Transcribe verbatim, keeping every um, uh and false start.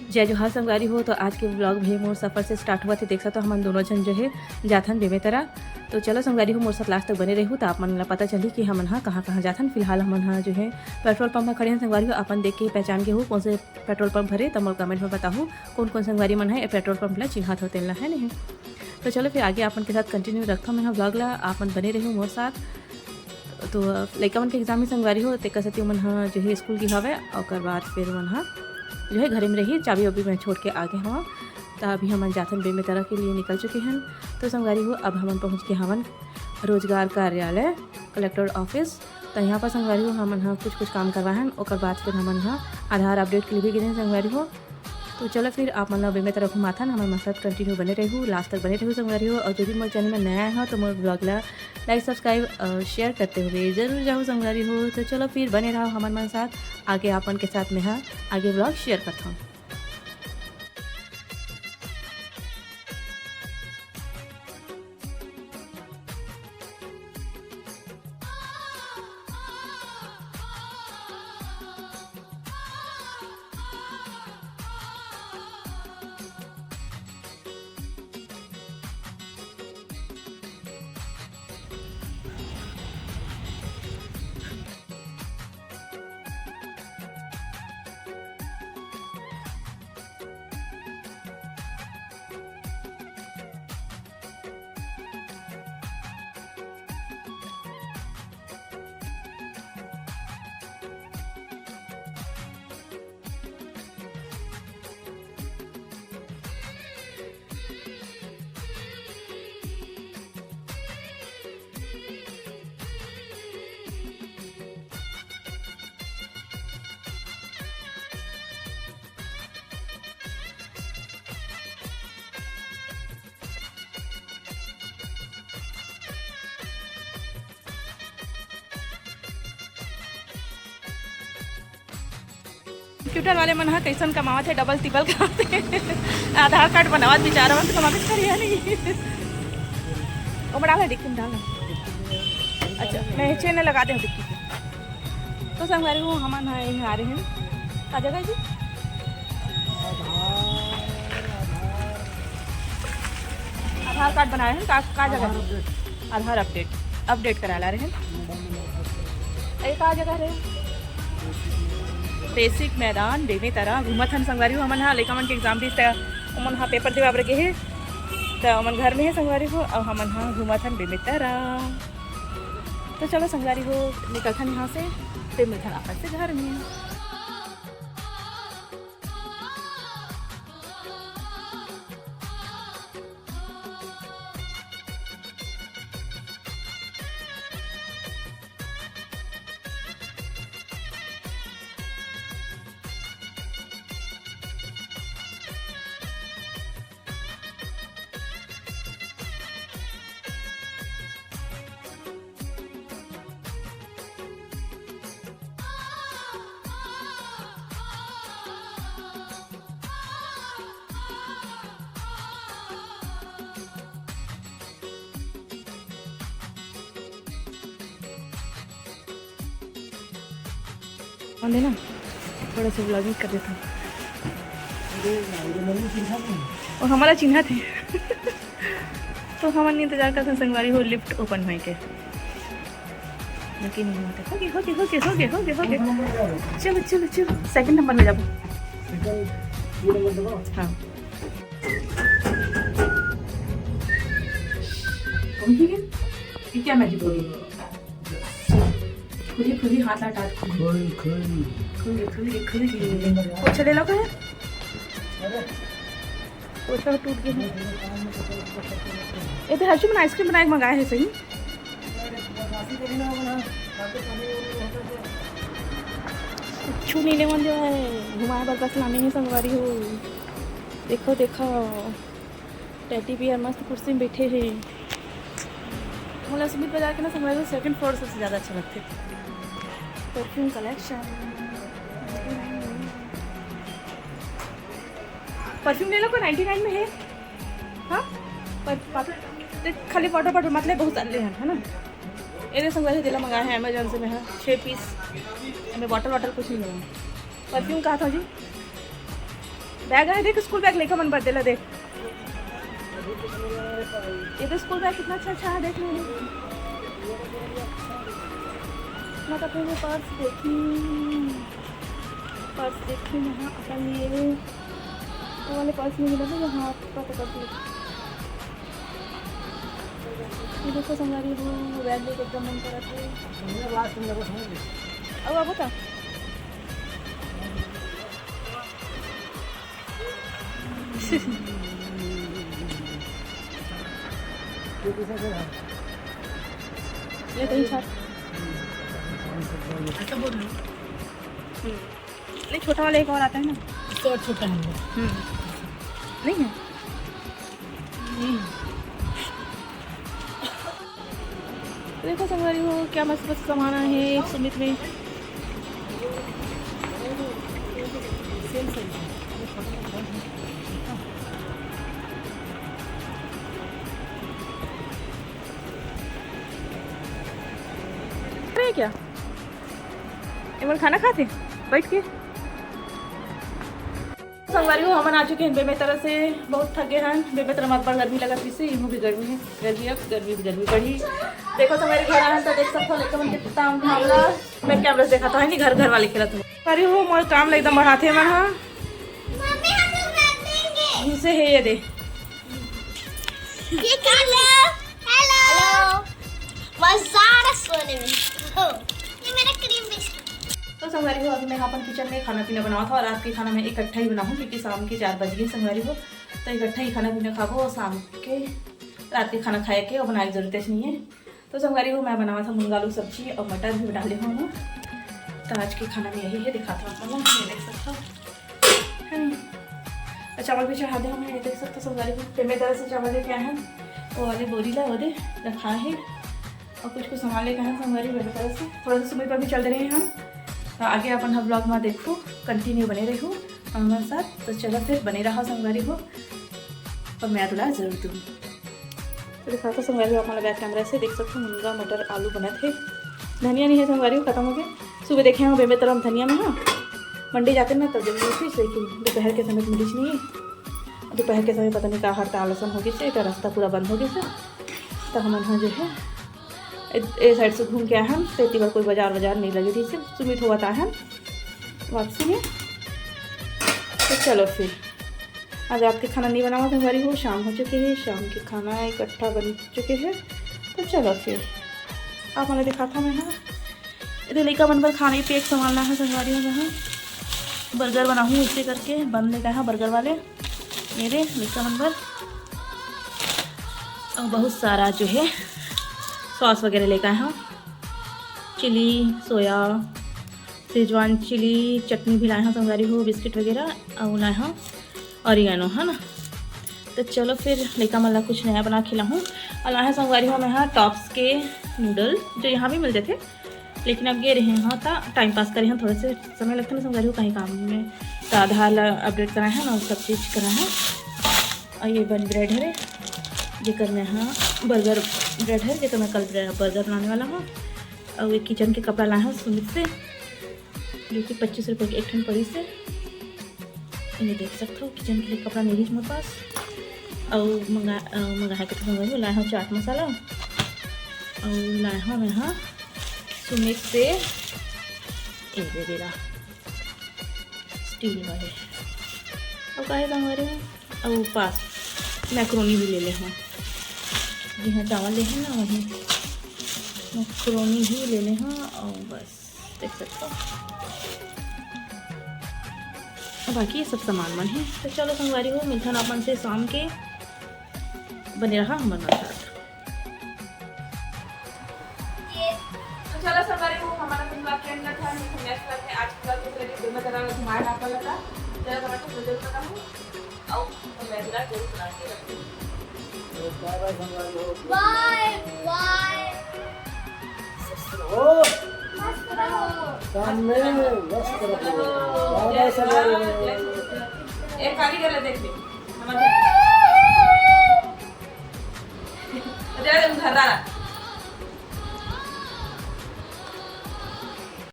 जय जोहार संगवारी हो। तो आज के vlog भी मोर सफर से start हुआ थे। देख सकत हो हमन दोनों झन जो है जाथन बेमेतरा। तो चलो संगवारी हो, मोर साथ last तक बने रहू, तो आप मन ला पता चलही कि हमन हा कहाँ कहाँ जाथन। फिलहाल हमन हा जो है पेट्रोल पंप में खड़े हैं संगवारी हो। अपन देख के पहचान के हो कौन से पेट्रोल पंप हरे, तो मोर comment में बताहू कौन कौन संगवारी मन है ये पेट्रोल पंप ला चिन्हत हो तेन ला, है नहीं। तो चलो फिर आगे अपन के साथ continue रखथों मैं vlog ला, आप मन बने रहू मोर साथ। तो लइका मन के exam ही संगवारी हो, तेकर सेती ओमन ह जो है स्कूल गे हवय, ओकर बाद फिर ओमन ह जो है घरे में रही, चाबी वाबी मैं छोड़ के आ गे हवं। त अभी हमन जाथन बेमेतरा के लिए निकल चुके हन। तो संगवारी हो, अब हमन पहुँच गे हवन रोजगार कार्यालय, कलेक्टर ऑफिस। त यहाँ पर संगवारी हो, हमन ह कुछ कुछ काम करवाहन, ओकर बाद फिर हमन ह आधार update के लिए भी गे रहेन संगवारी हो। तो चलो फिर आप मन ला बेमेतरा घुमाथन, हमर मन साथ continue बने रहू, last तक बने रहू संगवारी हो। और जो भी मोर channel में नया हो तो मोर vlog ला like, subscribe और share करते हुए जरूर जाहू संगवारी हो। तो चलो फिर बने रहो हमन मन साथ, आगे आप मन के साथ में हा आगे vlog share करथों। कंप्यूटर वाले मन ह कैसन कमावत हे, डबल टिबल कमावत हे। आधार कार्ड बनावत बिचारा मन तो कमाबे करिया नहीं। ओमा डाल डिक्की में डाल। अच्छा, मैं चेन लगा दे डिक्की के। तो संगवारी हो, हमन ह यहाँ आ रहे हैं। का जगह है जी? आधार कार्ड बनाए हैं। का, का जगह है? आधार अपडेट, अपडेट करा ला रहे हैं। ये का जगह रहे? बेसिक मैदान, बेमेतरा घूमत हन संगवारी हो। हमन हा लइका मन के एग्जाम दिस त ओमन हा पेपर देवा बर गे हे, त ओमन घर में हे संगवारी हो। अउ हमन हा घूमत हन बेमेतरा। तो चलो संगवारी हो, निकलथन यहाँ से, फिर मिलथन आपस से घर में। कौन देना? थोड़ा सा vlogging कर देता हूँ। वो हमारा चिन्हा थे। तो हमन इंतजार करते हैं संगवारी हो लिफ्ट ओपन होए के। लेकिन नहीं होते। हो गए, हो गए, हो गए, हो गए, हो गए, हो गए। चलो, चलो, चलो, सेकंड नंबर में जाबो। हाँ। कौन थी ये? ये क्या मैजिक हो गई? खुली, खुली, हाथ हटा के खुली। खुल, खुल। खुली, खुली, खुली। पोछा ले लो कहे? पोछा टूट गया है। ये तो हर्षु मन आइसक्रीम बनाए के मंगाए है सही। कुछ नहीं लेवन जो है, घुमाए बर बस लाने ही संगवारी हो। देखो, देखो। टेडी बियर मस्त कुर्सी में बैठे हे। मोला सुमित बाजार के ना संगवारी हो सेकंड फ्लोर सबसे ज़्यादा अच्छा लगथे। परफ्यूम कलेक्शन, परफ्यूम ले लो, को नाइंटी नाइन में है। हाँ, पर, पर, देख, खाली वाटर बॉटल मत ले, बहुत सारे ले हैं, है ना। ये दे संगवारी हो, जेला मंगाए हैं अमेजोन से मैं, हाँ, छः पीस। हमें बॉटल वॉटल कुछ नहीं लेना। परफ्यूम कहा था जी? बैग है, देख, स्कूल बैग लेकर मन बर्थडे ला, देख। ये तो स्कूल बैग कितना अच्छा अच्छा है, देख लो। मैं तो अपने पर्स देखी, पर्स देखी मैं, हाँ, अपन ये वो वाले पर्स नहीं मिला था, जो हाथ पता कर दिया। ये देखो संगवारी हो, बैग लेके एकदम मन करत है। अब अब बता। ये तो ही छाप। ऐसा बोल रही हूँ। हम्म। नहीं, छोटा वाला एक और आता है ना। इससे और छोटा है। हम्म। नहीं है। हम्म। देखो संगवारी हो, क्या मस्त मस्त सामान है सुमित में। सेम साइज है। अरे क्या, एमन खाना खाथे बैठ के? संगवारी हो, हमन आ चुके हैं बेमेतरा से। बहुत थक गए हैं बेमेतरा में, अब्बड़ गर्मी लगत रहिसे, इहू भी गर्मी है, गर्मी अब गर्मी भी गर्मी बढ़ी। देखो संगवारी, घर आए हैं तो देख सकते हो, लेकिन मन के काम धाम ला मैं कैमरा से देखा था, है नहीं, घर घर वाले खेलत हो। संगवारी हो, मोर काम ला एकदम बढ़ाथे मन हा। घुसे है ये दे। ये क्या? Hello, hello. मजा आ रहा सोने में। ये मेरा क्रीम बिस्कुट। तो संगवारी हो, अभी मैं अपन किचन में खाना पीना बनावत हूँ और रात के खाना मैं इकट्ठा ही बनाऊँ, क्योंकि शाम के चार बज गए संगवारी हो, तो इकट्ठा ही खाना पीना खाबो और शाम के रात के खाना खाए के और बनाए के जरूरत नहीं है। तो संगवारी हो, मैं बनावत हूँ मुनगा आलू सब्जी और मटर भी डाले हूँ। तो आज के खाना में यही है, दिखाता हूँ आप लोगों को, ये देख सकते हो, है नहीं? तो चावल भी चढ़ा दे हमें, ये देख सकते हो संगवारी हो, बेमेतरा से चावल लेके आए हैं, वो वाले बोरी ला वो दे रखा है। और कुछ कुछ सामान लेकर आए संगवारी बेमेतरा से। थोड़ा सा सुमित पर भी चल रहे हैं हम। तो आगे अपन हर ब्लॉग में देखो, कंटिन्यू बने रहो हमारे साथ। तो चलो फिर बने रहा संगवारी हो, और मैं तुला जरूर दूँ। तो दिखाता संगवारी हो, आप मन ला बैक कैमरा से देख सकते हो, मुनगा मटर आलू बनत है। धनिया नहीं है संगवारी हो, खत्म हो गया। सुबह देखे हैं बेमेतरा में धनिया में, हाँ, मंडी जाते ना तब जब मिलती, लेकिन दोपहर के समय मिलिस नहीं है। दोपहर के समय पता नहीं का हड़ताल असन हो गइसे, तो रास्ता पूरा बंद हो गइसे। तो हमन ह जो है ए, ए साइड से घूम के आए हन, तो एती बार कोई बाजार वाजार नहीं लगे रहिसे, सुमित होवत आए हन वापसी में। तो चलो फिर, आज रात के खाना नहीं बनावा संगवारी हो, शाम हो चुके है, शाम के खाना इकट्ठा बन चुके है। तो चलो फिर, आप मन ला दिखाता मैं, हाँ, एदे लइका मन बर खाने पिए के सामान लाए हंव संगवारी हो, मैं हा बर्गर बनाहूँ, इसे करके बन लेके आए हंव बर्गर वाले, ये दे लइका मन बर। और बहुत सारा जो है सॉस वगैरह लेके आए हंव, चिली, सोया, शेजवान चिली, चटनी भी लाए हंव संगवारी हो, बिस्किट वगैरह, और लाए हंव ऑरिगेनो, है ना। तो चलो फिर लइका मन ला कुछ नया बना के खिलाहूँ। और लाए हंव संगवारी हो मैं हा टॉप्स के नूडल, जो यहाँ भी मिल जाते, लेकिन अब गे रहे हंव त टाइम पास करे हंव, थोड़ा से समय लगता ना संगवारी हो कहीं काम में। तो आधार ला अपडेट कराए हंव ना, सब चीज कराए हंव। और ये बन ब्रेड हरे, जेकर मैं हा बर्गर ब्रेड है, जेकर मैं कल ब्रे-, बर्गर बनाने वाला हूँ। और ये किचन के कपड़ा लाए हंव सुमित से, जो कि पच्चीस रुपये के एक ठन पड़िस हे। ये देख सकते हो, किचन के लिए कपड़ा नहीं है मेरे पास। और मंगा, अ, मंगाए के तो मंगाए, लाए हंव चाट मसाला, और लाए हंव मैं हा सुमित से, ये दे दे रहा, स्टील वाले। और काहे का हमारे, और पास मैक्रोनी भी ले ले हंव, जी हाँ, चावल ले हंव ना, वही मैक्रोनी भी ले ले हंव, और बस। देख सकते हो। अब बाकी ये सब सामान मन है। तो चलो संगवारी हो, मिलथन आप मन से शाम के, बने रहा हमर मन साथ। तो चलो संगवारी हो, हमर अपन vlog के end करत हन, हम next vlog में आज vlog के जरिए दुनो तरह घुमाए ना पड़ता। जरा बना के जरूर बताऊँ। आओ, तो मैं भी रात जरूर बना के रखूँ। तो bye bye संगवारी हो। Bye bye। स्वस्थ रहो। मस्त रहो। काम में व्यस्त रहो। Bye bye संगवारी हो। एक कारीगर है, देख ले। हमारे जरा तुम घर आ।